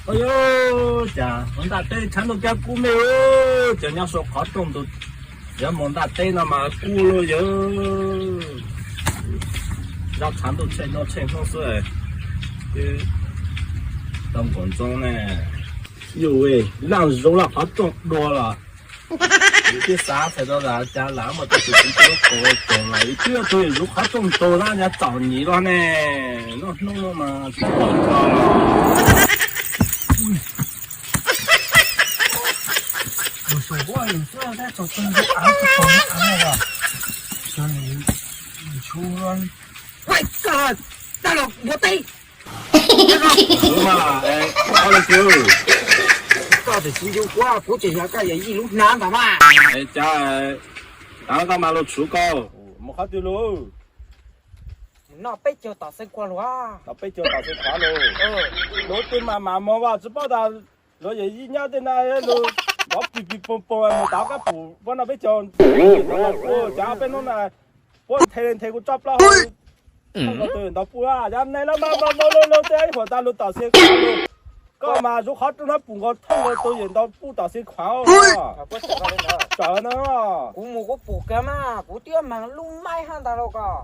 Yog, cas mus nram teb tshav ntuj kab kub me, ces nyob saum qhov rooj ntug, yog mus nram teb no mas kub lawm yog. Zaj tshav ntuj tsheej hnub tsheej hnub xwb, twb tau nkaum ntxoov ne. Yus, laj zoov laj qhov rooj dua los, yus twb xav txhais tau tas cas lam muaj tej tus txiv tub qus txoos los yus twb yog tus yus qhov rooj ntug na, nyob txom nyem los ne. Noj hnub no mas tsis pom txog. Kuv mas, koj tsis ncu kuv, kuv tseem yog koj yawm yij lub hnab ntag mas. Cas, koj mas luag tshuv koj mus qhov twg lawm? Noj peb caug tom xeev khuav lawm. Noj peb caug tom xeev khuav lawm. Lub twg mas mas mus vas tsis paub tas luag yawm yij nyob tej na, luag nrov pis pis poog poog mus tav kab pum puab noj peb caug. Cas peb hnub na puab nthe nthe kuv tsob plaub hau thooj nkaus tus yawm ntawd puj. Yog ne los mas mas mas luag luag tej ib huam tas luag tom xeev khuav lawm. Koj mas zuv qhov rooj no pum nkaus thooj nkaus tus yawm ntawd puj tom xeev khuav. Tawm no. Kuv mus kuv pum kiag mas kuv twb meeg lub maib hab ntag lauj koj.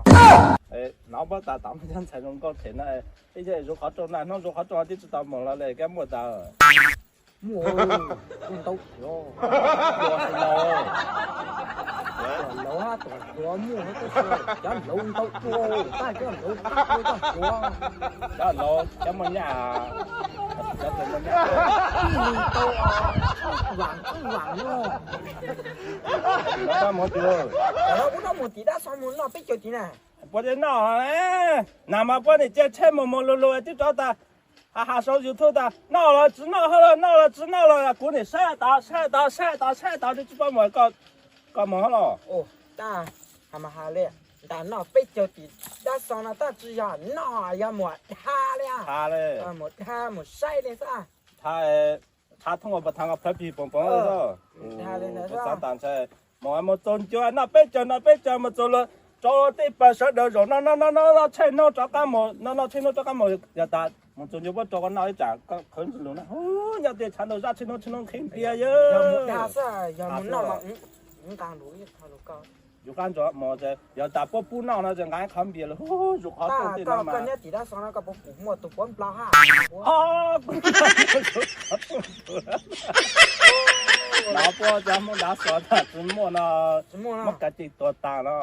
Hnov puab tas tom ntxhais zoo nkauj them no, ib zej zuv qhov rooj na, hnub zuv qhov rooj twb tsis tau moog los le kab muaj tas. Muaj, ntau, ntau, ntau, ntau, muaj, cov ntau, cov ntau, cov ntau, cov muaj nyaj, cov ntau, vam, vam no. Ub, no mus tim dab xov mus noj peb caug tim na. Puab tsis noj, nag mas puab nim cia tsheb mus mus lug lug twb rov tas, ha ha sau YouTube tas noj los tsis noj, noj los tsis noj los kuv nim saib tas saib tas saib tas saib tas tsis paub mus, koj mus hab los. Tab ha mas ha le, ntas noj peb caug tim dab xov no tab tsis yog noj, yog mus dhia le, mus dhia mus saib le xwb. Dhia thooj ua pas thav nqa plawv pig poom poom xwb. Xav tas ntshai mus mus txog ncua noj peb caug noj peb caug mus txog lawm, rau tej pawg sawv daws zaum no no no no tsheej hnub rov qab mus, no no tsheej hnub rov qab mus, yog tas mus txog ncua puab rau koj noj ib tsam koj qhwv ntsis lus na. Nyob tej tshav ntuj zaj tsheej hnub tsheej hnub nqhis npias yog. Yus qab ntsos mus, yog tas puab pub noj no ces nqa qhov npias lawm, zuv qhov rooj tej no mas. Nyob tim dab xov no koj puas pum muaj tus puab nplog hab? Nov puab cov Hmoob dab xov tas tsis muaj no, muab kav tsij tua tas no.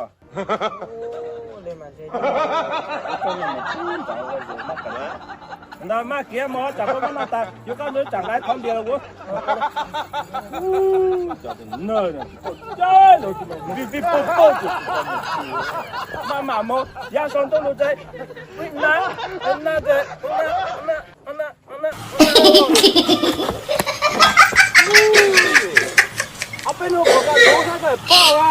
Ntawd maj kiav mus tsam puab muab noj tas, yus qab ntsos tsam nqa qhov npias lawm. Maj mam mus yav sau ntuj lug tsev. Ob peb hnub kuv koj lub sab koj poj a.